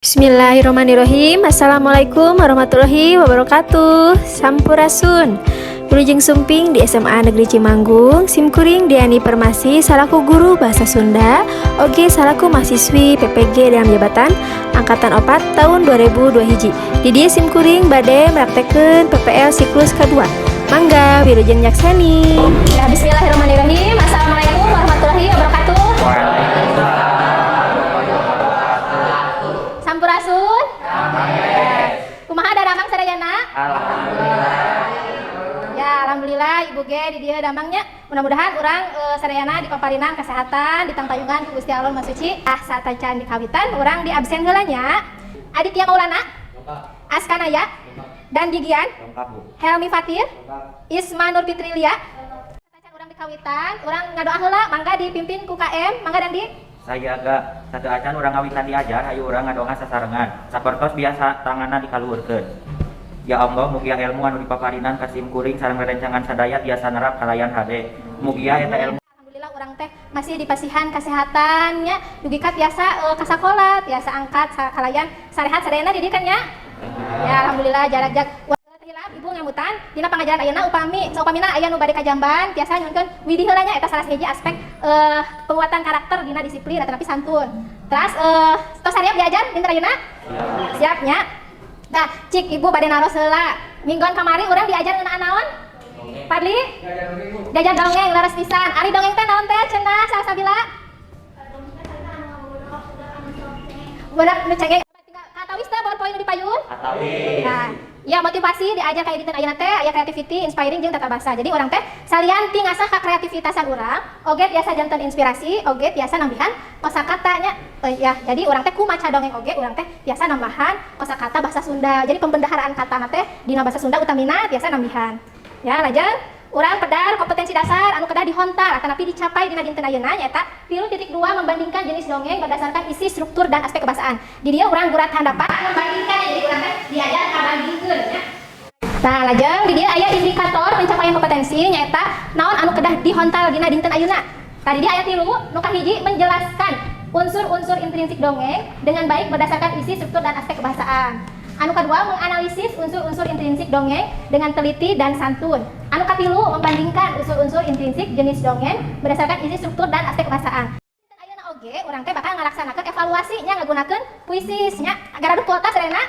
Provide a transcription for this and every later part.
Bismillahirrahmanirrahim. Assalamualaikum warahmatullahi wabarakatuh. Sampurasun. Wilujeng sumping di SMA Negeri Cimanggung. Simkuring Diani Permasi salaku guru bahasa Sunda, oge salaku mahasiswi PPG dalam jabatan Angkatan 4 tahun 2002 hiji. Di dieu simkuring bade meraktekeun PPL siklus kedua. Mangga wilujeng nyakseni. Ya, bismillahirrahmanirrahim. Assalamualaikum warahmatullahi wabarakatuh. Sampurasun. Kumaha daramang sadayana? Alhamdulillah. Ya, alhamdulillah, Ibu ge di dieu damangnya. Mudah-mudahan urang sadayana dipaparinan kesehatan, ditangtayungan ku Gusti Allah Maha Suci. Ah, satacan dikawitan urang di absen heula nya. Aditya Maulana, Askanaya, dan Gigian, Lengkap, Bu. Helmi Fatir, Lengkap. Isma Nur Fitrilia. Satacan urang dikawitan, urang ngadoa heula, mangga dipimpin ku KM, mangga Dandi. Sayaga sateuacan urang ngawitan diajar, hayu urang ngadoa sasarengan. Sapertos biasa tanganna dikaluhurkeun. Ya Allah, mugia ilmu anu dipaparinan ka sim kuring sareng rerencangan sadaya tiasa nerap kalayan hade. Mugia eta ilmu Alhamdulillah, urang teh masih dipasihan kesehatannya dugi ka tiasa ka sakola, tiasa angkat kalayan sarehat sadayana di dieu kan nya. Ya, alhamdulillah jarak jag hilap Ibu ngemutan dina pangajaran ayeuna. Upami saupamina aya nu bade ka jamban, tiasa nyuhunkeun widi heula nya. Eta salah sahiji aspek penguatan karakter dina disiplin tetapi santun. Terus tos siap diajar dinten ayeuna? Siap nya. Nah, cik, Ibu bade naros heula. Mingguan kamari urang diajar ngeunaan naon, Padli? Diajar dongeng, leres pisan. Ari dongeng teh naon teh cenah, Salsabila? Budak nu cengeng. Katawis teh PowerPoint nu di payun? Atawis. Nah, ya, motivasi diajar kayak dinten ayeuna teh aya creativity, inspiring jeung tata bahasa. Jadi urang teh salian ti ngasah ka kreativitasan urang, oge tiasa janten inspirasi, oge tiasa nambihan kosakatanya. Ya, jadi urang teh ku maca dongeng oge urang teh tiasa nambahan kosakata bahasa Sunda. Jadi pembendaharaan kata teh dina bahasa Sunda utamina tiasa nambihan. Ya, lajeng urang pedar kompetensi dasar anu kedah dihontal atanapi dicapai dina dinten ayeuna nyaeta 3.2, membandingkan jenis dongeng berdasarkan isi, struktur, dan aspek kebahasaan. Di dieu urang gurat handapan membandingkan, jadi urang teh diajar kabandingkeun nya. Nah, lajeng di dieu aya indikator pencapaian kompetensi, nyaeta naon anu kedah dihontal dina dinten ayeuna. Tadi dia aya tilu, nu kahiji menjelaskan unsur-unsur intrinsik dongeng dengan baik berdasarkan isi, struktur, dan aspek kebahasaan. Anu kedua, menganalisis unsur-unsur intrinsik dongeng dengan teliti dan santun. Anu katilu, membandingkan unsur-unsur intrinsik jenis dongeng berdasarkan isi, struktur, dan aspek kebahasaan. Ayeuna oge urang teh bakal ngalaksanakeun evaluasi nya ngagunakeun Quizizz nya. Gaduh kuota sadayana?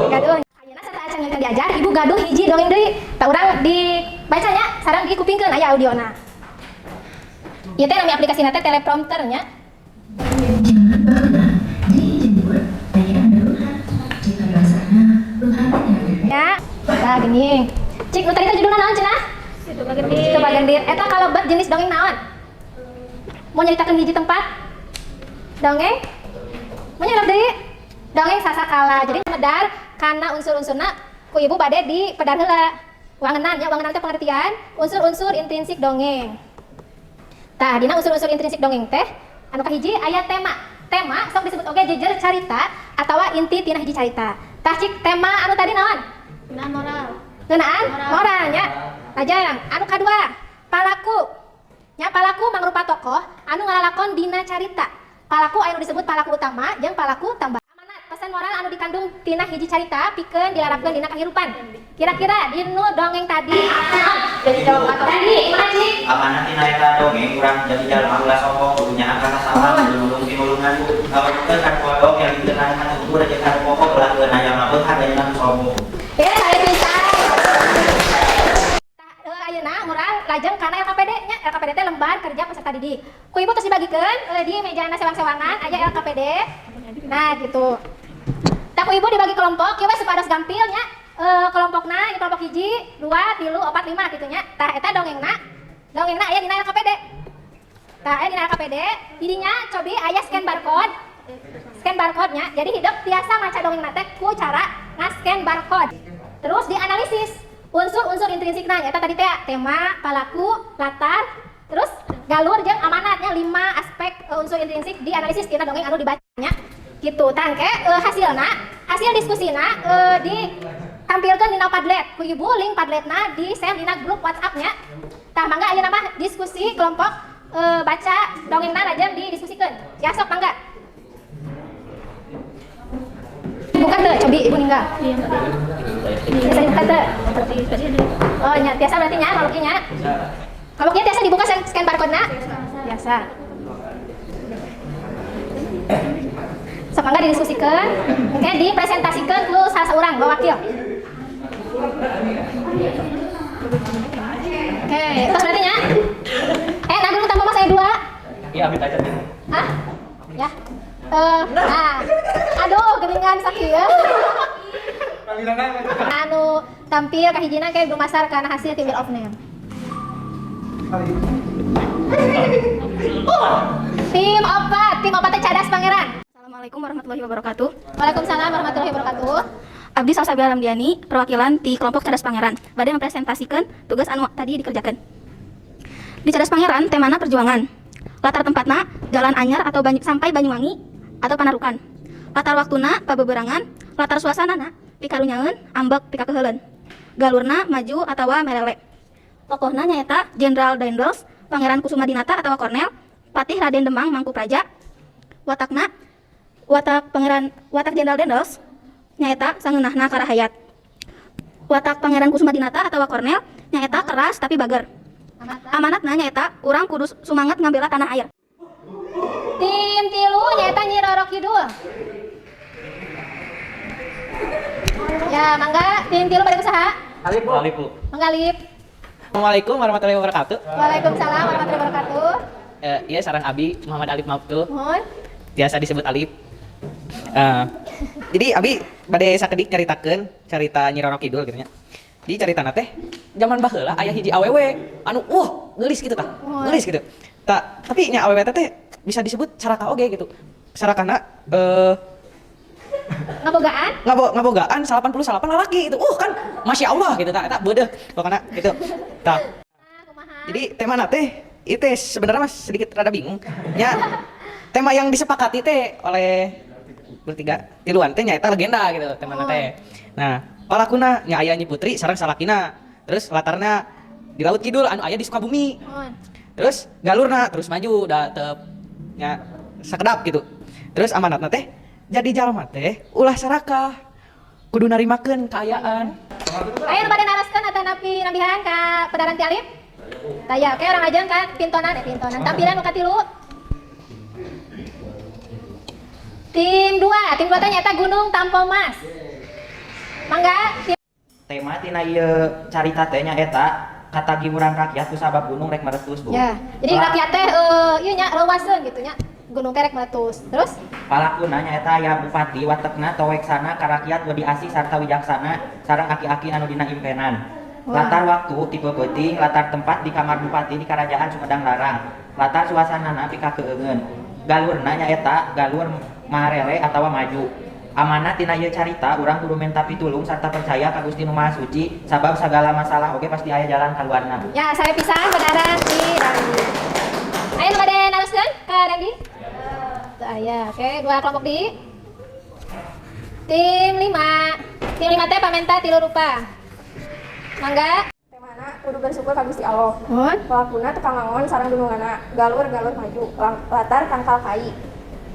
Gaduh. Ayeuna sateuacan yang diajar, Ibu gaduh hiji dongeng deui. Tah, urang dibacanya sareng dikupingkeun, aya audiona. Ieu teh nami aplikasina teh teleprompter nya. Jangan baheula dijemur aya leluhar jika rasana luhar. Ya, nah gini. Cik, nu tadi teh judulna naon cenah? Situ Bagendit. Situ Bagendit. Eta kalebet jenis dongeng naon? Mau nyeritakeun hiji tempat? Dongeng? Mau nyerap deui? Dongeng sasakala. Jadi medar karena unsur-unsurna ku Ibu bade di pedar heula. Wangenan ya, wangenan teh pengertian unsur-unsur intrinsik dongeng. Tah, dina unsur-unsur intrinsik dongeng teh anu kahiji aya tema. Tema sok disebut oge jejer carita atawa inti tina hiji carita. Tah, cik, tema anu tadi naon? Ngeunaan moral. Ngeunaan Moral. Moralnya. Lajeng anu kadua, palaku. Nya, palaku mangrupa tokoh anu ngalalakon dina carita. Palaku anu disebut palaku utama jeung palaku tambah. Amanat, pesan moral anu dikandung tina hiji carita pikeun dilarapkeun dina kahirupan. Kira-kira dinu dongeng tadi naon? Jadi jawab tadi, kumaha, cik? Amanat tina eta dongeng, urang jadi jalma ulah sombong, kudu nyaah ka sasama, kudu nulung tinulungan, ngawujudkeun kan kodok yang ditekan ka tubuh rejek ka pokok ulah keun aya mah beunghar dayana nu sombong. Ya, saya bisa. Tah, ayeuna urang lajeng kana LKPD nya. LKPD teh lembar kerja peserta didik. Ku Ibu terus dibagikeun di mejana sewang-sewangan aya LKPD. Nah, gitu. Tah, ku Ibu dibagi kelompok, kieu we supados gampil nya. Kelompokna ini kelompok hiji, dua, tilu, opat, lima gitu nya. Tah, eta dongengna. Dongengna aya dina LKPD. Tah, aya dina LKPD, di dinya cobi aya scan barcode. Scan barcode nya. Jadi hidep tiasa maca dongeng teh ku cara ngascan barcode. Terus dianalisis unsur-unsur intrinsikna, nyata tadi teh tema, palaku, latar, terus galur jeung amanatnya, lima aspek unsur intrinsik dianalisis tina dongeng anu dibacanya gitu. Tangke hasilna, hasil diskusina ditampilkan dina Padlet. Ku Ibu link Padletna di share dina grup WhatsApp-nya. Tah, mangga ayeuna mah diskusi kelompok, baca dongengna lajeng didiskusikeun. Ya, sok mangga. Abdi, ibu ninggal. Iya, Mbak. Tiasa dibuka teu? Seperti tadi ada. Oh, nya tiasa berarti nya kalau nya. Kalau tiasa dibuka scan, scan barcode na? Biasa. Sok mangga didiskusikan, oke, dipresentasikan ku salah seorang wakil. Oke, terus berarti nya. Nah dulu tambah mas saya dua. Iya, ambil aja. Hah? Ya. Nah. Aduh, geningan sakit ya. Anu tampil kahijina kayak dumasar karena hasil tim of name. Tim opat teh Cadas Pangeran. Assalamualaikum warahmatullahi wabarakatuh. Waalaikumsalam warahmatullahi wabarakatuh. Abdi Salsabila Ramdiani, perwakilan di kelompok Cadas Pangeran. Bade mempresentasikan tugas anu tadi dikerjakan. Di Cadas Pangeran, temana perjuangan. Latar tempatna Jalan Anyar atau sampai Banyuwangi atau Panarukan. Latar waktuna pabeberangan, latar suasanana pikarunyaeun, ambek pikakeuheuleun. Galurna maju atawa merele. Tokohna nyaeta Jenderal Daendels, Pangeran Kusumadinata atau Kornel, Patih Raden Demang Mangkupraja. Watakna watak Pangeran watak Jenderal Daendels nyaeta sangeunahna karahayat. Watak Pangeran Kusumadinata atau Kornel nyaeta keras tapi bager. Amanatna nyaeta urang kudu sumangat ngabela tanah air. Tim tilu nyaeta Nyi Roro Kidul. Ya, mangga tim tilu pada usaha. Alif, Bu. Alif, Bu. Mangga Alif. Assalamualaikum warahmatullahi wabarakatuh. Waalaikumsalam warahmatullahi wabarakatuh. Iya, sarang Abi Muhammad Alif Mabtu, Mohon. biasa disebut Alif. Eh, jadi Abi bade sakedik nyaritakeun carita Nyi Roro Kidul gitu nya. Jadi caritana teh zaman baheula aya hiji awewe anu geulis gitu tah. Geulis gitu. Tah, tapi nya awewe teh bisa disebut caraka oge gitu. Sarakana Ngabogaan? Ngabogaan 88 lalaki gitu. Kan Masya Allah gitu tah, eta beudeuh pokona gitu. Tah, Kumaha? jadi tema teh itu sebenarnya mas sedikit rada bingung. Ya, tema yang disepakati teh oleh bertiga tiluan teh nyaeta legenda gitu tema teh. Nah, palakuna nya aya Nyi Putri sareng salakina. Terus latarna di Laut Kidul anu aya di Sukabumi. Mohon. Terus galurna terus maju da teu nya sakedap gitu. Terus amanatna teh jadi jalma teh ulah sarakah. Kudu narimakeun kaayaan. Ayo nu bade naroskeun atau napi nambihan ka pedaran ti Alif? Taya, oke orang ajeng ka pintonan pintonan. Tampilan nu katilu. Tim 2, tim 2 teh nyaeta Gunung Tampomas. Mangga, tim Tema tina ieu carita teh nyaeta katagihuran rakyat kusabab gunung rek meletus, Bu. Ya, jadi rakyat teh ieu nya reuwaseun gitu nya. Gunung teh rek meletus. Terus Palakuna nyaeta aya bupati watekna toweksana ka rakyat wedi asih sarta wijaksana sareng aki-aki anu dina impenan. Wah. Latar waktu tipe peuting, latar tempat di kamar bupati di kerajaan Sumedang Larang. Latar suasanana pikakeueungeun. Galurna nyaeta galur marele atawa maju. Amanat tina ieu carita urang kudu menta pitulung sarta percaya ka Gusti Nu Maha Suci sabab sagala masalah oge pasti aya jalan kaluarna, Bu. Ya, saya pisan pedaran ti Randi. Ayo nu bade naroskeun ka Randi? Teu aya. Oke, dua kelompok di. Tim 5. Tim 5 teh pamenta tilu rupa. Mangga. Temana kudu bersyukur ka Gusti Allah. Mohon. Palakuna tukang ngangon sareng dununganna, galur-galur maju, latar tangkal kai.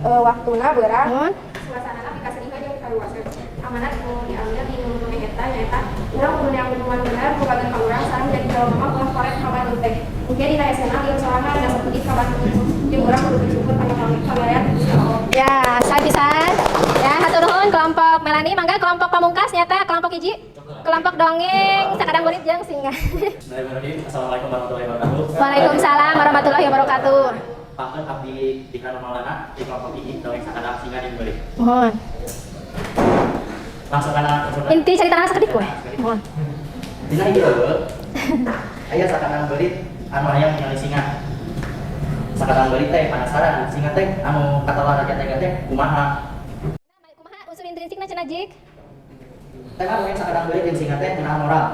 Waktuna beurang. Mohon. Suasanana pikasedihan jeung pikaluaseun. Amanat nu diambil di nu eta nyaeta urang kudu neang dunungan bener ku bagian ka urang sareng jadi jalma mah ulah koret ka batur teh. Mungkin dina hesena lieur sorangan da sapedih ka batur. Jeung urang kudu bersyukur kana pamerean Gusti Allah. Ya, saya pisan. Ya, hatur nuhun kelompok Melani, mangga kelompok pamungkas nyata kelompok hiji. Kelompok dongeng sakadang murid jeung singa. Bismillahirrahmanirrahim. Assalamualaikum warahmatullahi wabarakatuh. Waalaikumsalam warahmatullahi wabarakatuh. Pangkeun abdi Dikra Maulana di kelompok hiji dongeng sakadang singa di balik. Mohon. Langsung kana unsur. Inti caritana sakedik we. Mohon. Dina ieu aya sakadang beurit anu hayang ningali singa. Sakadang beurit teh penasaran singa teh anu katawa raja teh teh kumaha. Kumaha unsur intrinsikna cenah jik? Tema dongeng sakadang beurit jeung singa teh ngeunaan moral.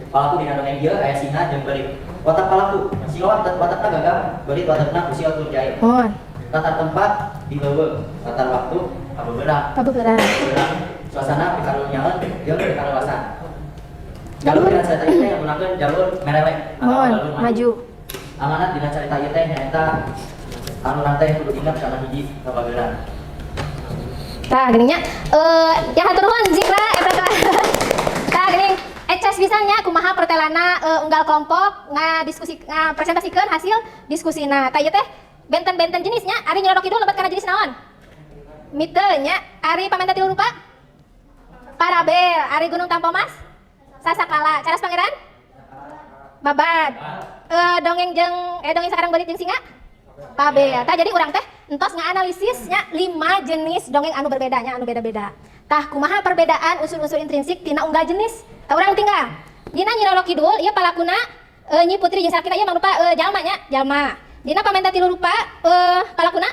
Palaku dina dongeng ieu aya singa jeung beurit. Watak palaku, singa watakna gagah, beurit watakna usil tur jahil. Mohon. Latar tempat di leuweung, latar waktu pabeberang. Pabeberang. Pabeberang. Suasana pikarunyaeun jeung pikaluasan. Jalur dina carita ieu teh nggunakeun jalur merelek atau Mohon, jalur maju. Amanat dina carita ieu teh nyaeta anu urang teh kudu inget kana hiji kabageran. Tah geuning nya. Eh ya, hatur nuhun Zikra eta teh. Tah geuning eces pisan nya kumaha pertelana unggal kelompok ngadiskusi, ngapresentasikeun hasil diskusina. Tah, ieu teh benten-benten jenisnya. Ari Nyi Roro Kidul lebet kana jenis naon? Mite nya. Ari Pamenta Tilu Rupa? Parabel. Ari Gunung Tampomas? Sasakala. Cadas Pangeran? Babad. Dongeng Sakadang Beurit jeung Singa? Fabel. Tah, jadi urang teh entos ngaanalisis nya lima jenis dongeng anu berbeda nya, anu beda-beda. Tah, kumaha perbedaan unsur-unsur intrinsik tina unggal jenis? Tah, urang tinggal. Dina Nyi Roro Kidul ieu palakuna Nyi Putri jeung salakina, ieu mangrupa jalma nya, jalma. Dina Pamenta Tilu Rupa palakuna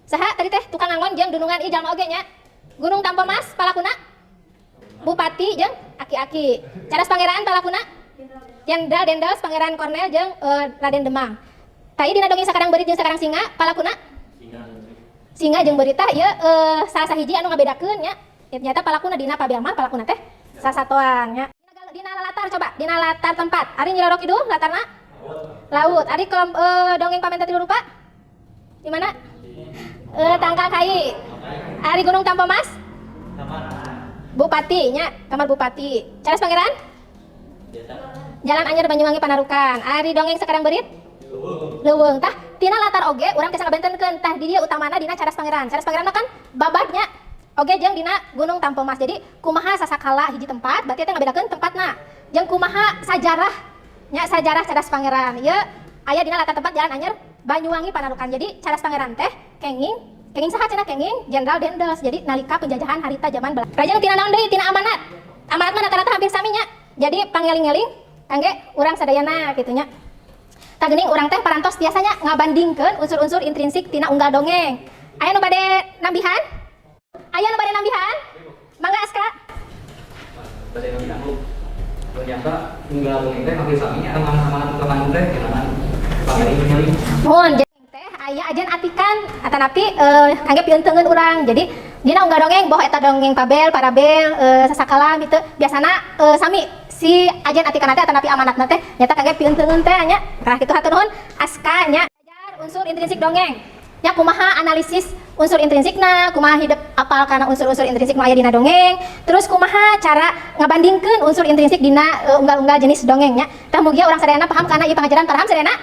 saha tadi teh? Tukang angon jeung dunungan, ieu jalma oge nya. Gunung Tampomas palakuna bupati jeung aki-aki. Cadas Pangeran palakuna Jenderal Daendels, Pangeran Cornel jeung Raden Demang. Tah, ieu dina dongeng Sakadang Beurit jeung Sakadang Singa palakuna singa jeung beurit. Tah, ieu salah sahiji anu ngabedakeun nya. Ternyata palakuna dina fabel mah palakuna teh sasatoan nya. Dina latar, coba dina latar tempat. Ari Nyi Roro Kidul latarna laut. Ari dongeng Pamenta Tilu Rupa di mana? Tangkal kai. Ari Gunung Tampomas? Bupati nya, kamar bupati. Cadas Pangeran? Jalan Anyar Banyuwangi Panarukan. Ari dongeng Sakadang Beurit? Leuweung. Tah, tina latar oge urang tiasa ngabentenkeun. Tah, di dieu utamana dina Cadas Pangeran. Cadas Pangeran mah kan babadnya oge jeung dina Gunung Tampomas. Jadi kumaha sasakala hiji tempat, berarti teh ngabedakeun tempatna. Jeung kumaha sajarah nya, sajarah Cadas Pangeran. Ieu aya dina latar tempat Jalan Anyar Banyuwangi Panarukan. Jadi Cadas Pangeran teh kenging kenging saha cenah? Kenging Jenderal Daendels. Jadi nalika penjajahan harita zaman Belanda. Lajeng tina naon deui? Tina amanat. Amanat mah rata-rata hampir sami nya. Jadi pangeling-eling kangge urang sadayana kitu nya. Tah, geuning urang teh parantos biasanya ngabandingkeun unsur-unsur intrinsik tina unggal dongeng. Aya nu bade nambihan? Aya nu bade nambihan? Mangga, Aska. Bade nambihan, Bu. Ternyata unggal dongeng teh hampir sami nya amanat ungkapan teh kenalan pangeling-eling. Mohon, jadi teh aya ajen atikan atanapi kangge piunteungeun urang. Jadi dina unggal dongeng, boh eta dongeng fabel, parabel, sasakala gitu, biasana sami si ajen atikan teh atanapi amanatna teh nyata kangge piunteungeun teh nya. Tah, kitu, hatur nuhun Aska nya. Ajar unsur intrinsik dongeng. Nya, kumaha analisis unsur intrinsikna, kumaha hidep apal kana unsur-unsur intrinsik nu aya dina dongeng, terus kumaha cara ngabandingkeun unsur intrinsik dina unggal-unggal jenis dongeng nya. Tah, mugia urang sadayana paham kana ieu pangajaran. Paham sadayana?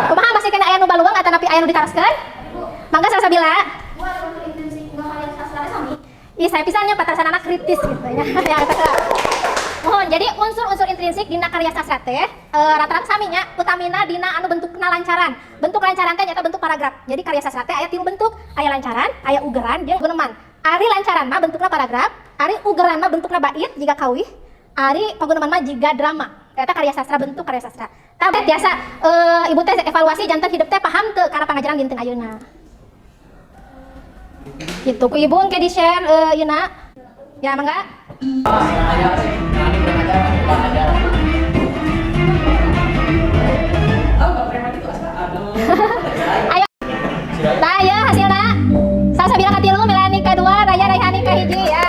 Kumaha, masih keneh aya nu baluang atanapi aya nu ditaroskeun? Mangga, Salsabila. Ih, sae pisan nya patarosanana, kritis gitu nya. Ya, eta. Mohon, jadi unsur-unsur intrinsik dina karya sastra teh rata-rata sami nya, utamina dina anu bentukna lancaran. Bentuk lancaran teh nyata bentuk paragraf. Jadi karya sastra teh aya tilu bentuk, aya lancaran, aya ugeran, jeung guneman. Ari lancaran mah bentukna paragraf, ari ugeran mah bentukna bait jiga kawih, ari paguneman mah jiga drama. Eta karya sastra, bentuk karya sastra. Tah, biasa ibu teh evaluasi janten hidep teh paham teu kana pangajaran dinten ayeuna. Gitu ku ibu engke di-share ieu. Ya, mangga. Ajar. Oh, nggak preman itu, Aska. Aduh. Ayo. Tah, ya hasilna. Salsabila katilu, Melani kadua, Raya Raihani kahiji ya.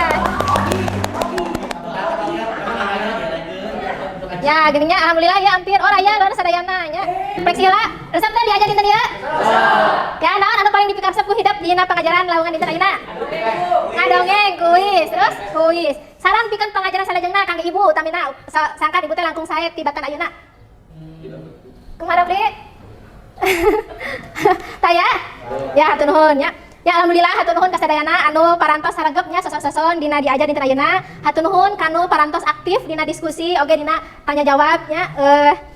Ya, geuning nya, alhamdulillah ya hampir. Oh, Raya luar sadayana nya. Priscilla, resep teh diajar dinten ieu? Ya, naon anu paling dipikaresep ku hidep dina pangajaran lawungan dinten ayeuna? Ngadongeng, kuis, terus kuis. Saran pikeun pangajaran salajengna kangge ibu utamina, sangkan ibu teh langkung sae tibatan ayeuna. Kumaha, Pri? Taya? Ya, hatur nuhun ya. Ya, alhamdulillah, hatur nuhun ka sadayana anu parantos saregep nya soson-soson dina diajar dinten ayeuna. Hatur nuhun kanu parantos aktif dina diskusi oge dina tanya jawab nya.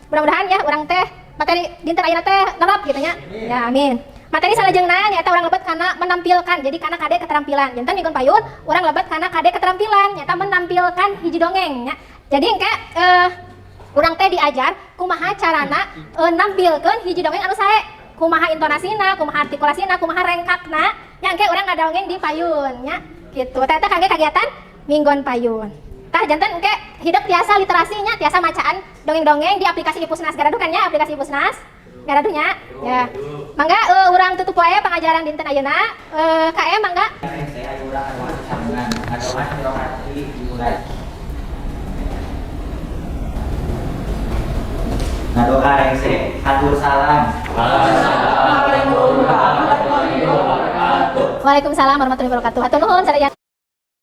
Mudah-mudahan ya urang teh materi dinten ayeuna teh nerap gitu nya. Ya, amin. Materi salajengna nyaeta urang lebet kana menampilkan. Jadi kana kade keterampilan. Janten minggon payun urang lebet kana kade keterampilan nyaeta menampilkan hiji dongeng nya. Jadi engke urang teh diajar kumaha carana nampilkeun hiji dongeng anu sae, kumaha intonasina, kumaha artikulasina, kumaha rengkakna nya, engke urang ngadongeng di payun nya gitu. Tah, eta kangge kagiatan minggon payun. Tah, janten engke hidep tiasa literasinya, tiasa macaan dongeng-dongeng di aplikasi Ipusnas. Garaduh kan nya aplikasi Ipusnas? Garaduh nya? Ya, mangga urang tutup wae pangajaran dinten ayeuna. KM, mangga. Saya ayo urang anu sambungan ngadoa hati dimulai. Ngadoa rengse, hatur salam. Assalamualaikum warahmatullahi wabarakatuh. wabarakatuh. Waalaikumsalam warahmatullahi wabarakatuh. Hatur nuhun sadaya.